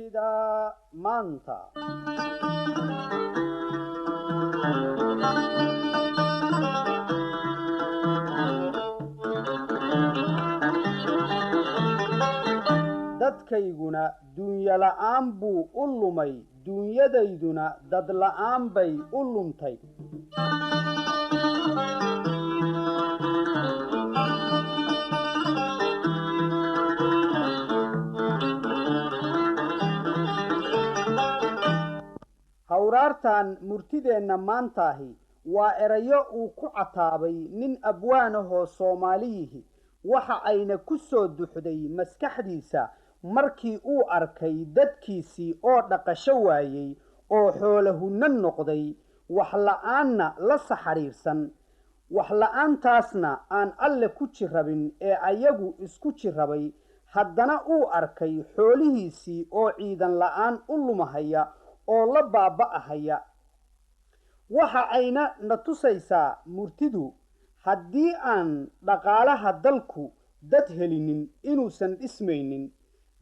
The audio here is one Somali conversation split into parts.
Murtida Maanta. Dadkayguna duunyo la'aan buu u lumay, duunyadayduna dad la'aan bay u lumtay. Hawraartan murtideenna maantaahi waa erayo uu ku cataabay nin abwaanahoo Soomaaliyihi, waxa ayna ku soo duxday maskaxdiisa markii uu arkay dadkiisii oo dhaqasho waayey oo xoolahunna noqday, wax la'aanna la saxariirsan, wax la'aantaasna aan Alle ku jirrabin ee ayagu isku jirrabay. Haddana uu arkay xoolihiisii oo ciidan la'aan u lumahaya oo la baaba'ahaya. Waxa ayna na tusaysaa murtidu haddii aan dhaqaalaha dalku dad helinin inuusan dhismaynin,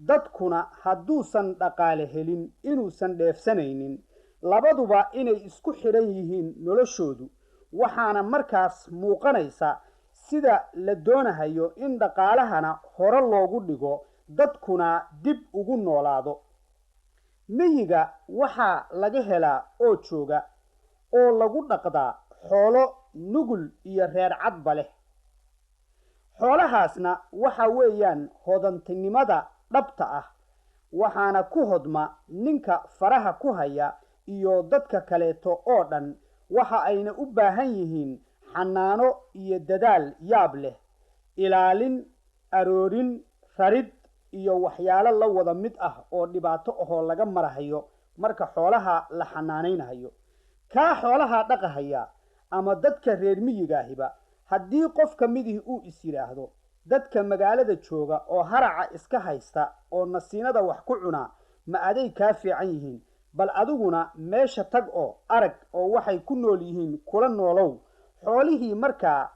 dadkuna hadduusan dhaqaale helin inuusan dheefsanaynin, labaduba inay isku xidhan yihiin noloshoodu. Waxaana markaas muuqanaysa sida la doonahayo in dhaqaalahana hore loogu dhigo, dadkuna dib ugu noolaado. Miyiga waxaa laga helaa oo jooga oo lagu dhaqdaa xoolo nugul iyo reer cadba leh. Xoolahaasna waxa weeyaan hodantinimada dhabta ah, waxaana ku hodma ninka faraha ku haya iyo dadka kaleeto oo dhan. Waxa ayna u baahan yihiin xanaano iyo dadaal yaab leh, ilaalin, aroorin, rarid iyo waxyaalo la wada mid ah oo dhibaato ahoo laga marahayo marka xoolaha la xanaanaynahayo. Kaa xoolaha dhaqahaya ama dadka reer miyigaahiba haddii qof ka midihii uu is yidhaahdo dadka magaalada jooga oo haraca iska haysta oo nasiinada wax ku cunaa ma aday kaa fiican yihiin, bal adiguna meesha tag oo arag oo waxay ku nool yihiin kula noolow. Xoolihii markaa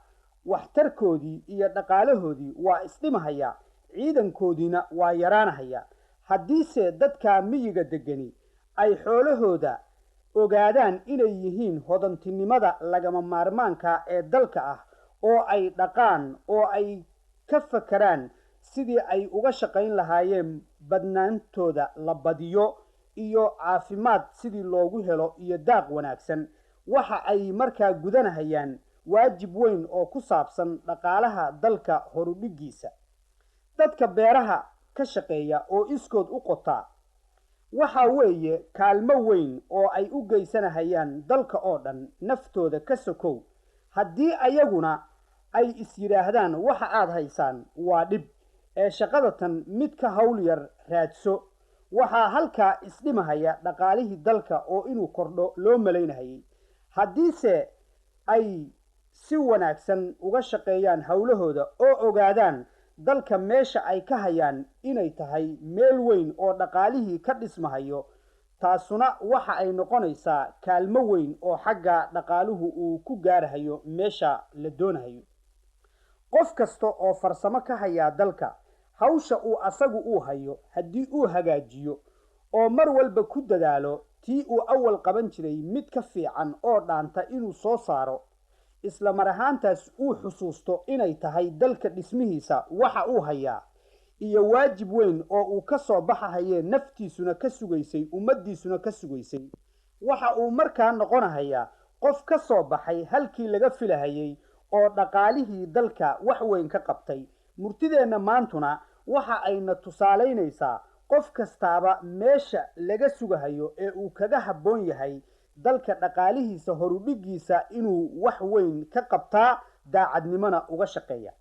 waxtarkoodii iyo dhaqaalahoodii waa isdhimahaya, ciidankoodiina waa yaraanahaya. Haddiise dadka miyiga degani ay xoolahooda ogaadaan inay yihiin hodantinimada lagama maarmaanka ee dalka ah, oo ay dhaqaan oo ay ka fakaraan sidii ay uga shaqayn lahaayeen badnaantooda la badiyo iyo caafimaad sidii loogu helo iyo daaq wanaagsan, waxa ay markaa gudanahayaan waajib weyn oo ku saabsan dhaqaalaha dalka horudhiggiisa. Dadka beeraha ka shaqeeya oo iskood u qotaa waxa weeye kaalmo weyn oo ay u geysanahayaan dalka oo dhan naftooda ka sokow. Haddii ayaguna ay is yidhaahdaan waxa aad haysaan waa dhib ee shaqadatan mid ka hawl yar raadso, waxaa halkaa isdhimahaya dhaqaalihii dalka oo inuu kordho loo malaynahayay. Haddiise ay si wanaagsan uga shaqeeyaan howlahooda oo ogaadaan dalka meesha ay ka hayaan inay tahay meel weyn oo dhaqaalihii ka dhismahayo, taasuna waxa ay noqonaysaa kaalmo weyn oo xagga dhaqaaluhu uu ku gaarahayo meesha la doonahayo. Qof kasta oo farsamo ka hayaa dalka hawsha uu asagu uu hayo haddii uu hagaajiyo oo mar walba ku dadaalo tii uu awal qaban jiray mid ka fiican oo dhaanta inuu soo saaro, isla mar ahaantaas uu xusuusto inay tahay dalka dhismihiisa waxa uu hayaa iyo waajib weyn oo uu ka soo baxahayee naftiisuna ka sugaysay, ummaddiisuna ka sugaysay, waxa uu markaa noqonahayaa qof ka soo baxay halkii laga filahayey oo dhaqaalihii dalka wax weyn ka qabtay. Murtideenna maantuna waxa ayna tusaalaynaysaa qof kastaaba meesha laga sugahayo ee uu kaga habboon yahay dalka dhaqaalihiisa horudhiggiisa inuu wax weyn ka qabtaa, daacadnimona uga shaqeeya.